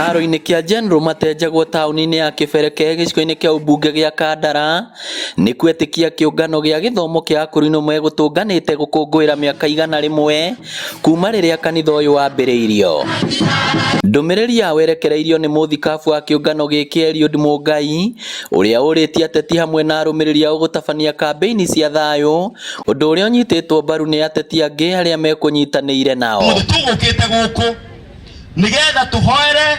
Kĩharo-inĩ kĩa General Matenjagwo taũni-inĩ ya Kĩbereke gĩcigo-inĩ kĩa ũmbunge gĩa Kandara nĩkuo etĩkia kĩũngano gĩa gĩthomo kĩa akũrinũ megũtũnganĩte gũkũngũĩra mĩaka 100 kuma rĩrĩa kanitha ũyũ wambĩrĩirio. Ndũmĩrĩri yao ĩrekereirio nĩ mũthikabu wa kĩũngano gĩkĩ Eliud Mũngai ũrĩa ũrĩtie ateti hamwe na arũmĩrĩri ao gũtabania kambĩini cia thayũ ũndũ ũrĩa ũnyitĩtwo mbaru nĩ ateti angĩ arĩa mekũnyitanĩire nao. Mũthĩ tũgũkĩte gũkũ nĩgetha tũhoere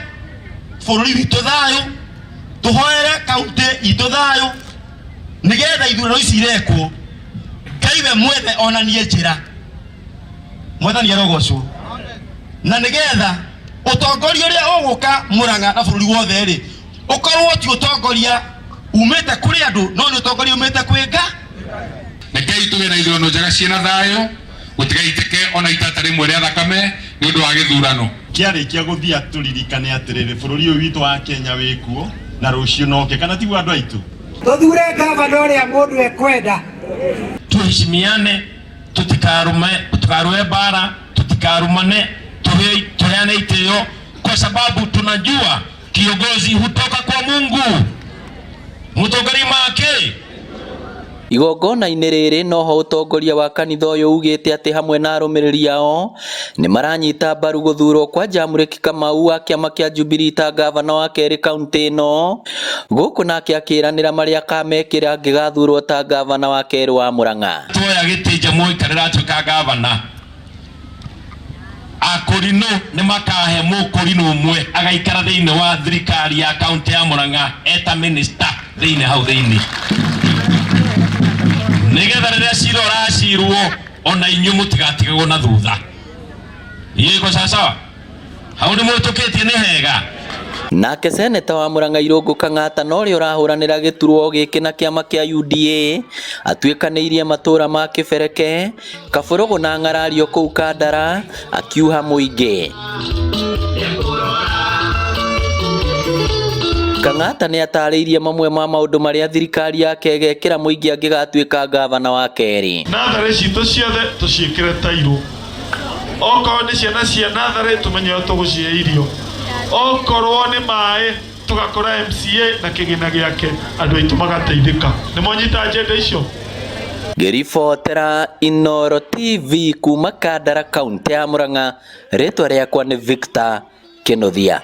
bũrũri witũ thayũ, tũhoere kaunti itũ thayũ, nĩgetha ithurano ici irekwo Ngai we mwene onanie njĩra. Mwathani arogocwo. Na nĩgetha ũtongoria ũrĩa ũgũka Murang'a na bũrũri wothe rĩ, ũkorwo ti ũtongoria umĩte kũrĩ andũ no nĩ ũtongoria umĩte kwĩ Ngai. Rekei tũgĩe na ithurano njega ciĩna thayũ, gũtigaitĩke ona itata rĩmwe rĩa thakame nĩ ũndũ wa gĩthurano. Kĩarĩkia gũthia tũririkane atĩrĩrĩ, bũrũri ũyũ witũ wa Kenya wĩkuo na rũciũ noke, kana tiguo andũ aitũ? Tũthure ngavana ũrĩa mũndũ ekwenda. Tuheshimiane, tutikarume, tutikaruwe bara, tutikarumane, tuheane itĩo kwa sababu tunajua kiongozi hutoka kwa Mungu. Mũtongoria make Igongona-inĩ rĩrĩ noho ũtongoria wa kanitha ũyũ ugĩte atĩ hamwe na arũmĩrĩri ao nĩ maranyita mbaru gũthurwo kwa Jamũrĩki Kamau wa kĩama kĩa Jubilee ta ngavana wa kerĩ kaunti ĩno, gũkũ nake akĩranĩra marĩa akamekĩra angĩgathurwo ta ngavana wa kerĩ wa Murang'a. Tuoya gĩtĩ Jamũrĩki rĩratuĩka ngavana, akũrinũ nĩ makahe mũkũrinũ ũmwe agaikara thĩinĩ wa thirikari ya kaunti ya Murang'a eta minister thĩinĩ hau thĩinĩ, nĩgetha rĩrĩa cira ũracirwo ona inyuĩ mũtigatigagwo na thutha. Hiyo iko sawa? Hau nĩ mũhĩtũkĩtie nĩ hega. Nake seneta wa Murang'a Irũngũ Kang'ata na ũrĩa ũrahũranĩra gĩturwa gĩkĩ na kĩama kĩa UDA atuĩkanĩirie matũra ma Kĩbereke, Kabũrũgũ na Ng'arario kũu Kandara akiuha mũingĩ. Kang'ata nĩ atarĩirie mamwe ma maũndũ marĩa thirikari yake ĩgekĩra mũingĩ angĩgatuĩka ngavana wa kerĩ. Natharĩ citũ ciothe tũciĩkĩre tairũ, okorwo nĩ ciana cia natharĩ tũmenye ũrĩa tũgũcihe irio, okorwo nĩ maĩ tũgakora MCA na kĩgĩna gĩake, andũ aitũ magateithĩka. Nĩ mwanyita agenda icio? Ngĩribotera Inooro TV kuma Kandara kaunti ya Murang'a, rĩtwa rĩakwa nĩ Victor Kĩnuthia.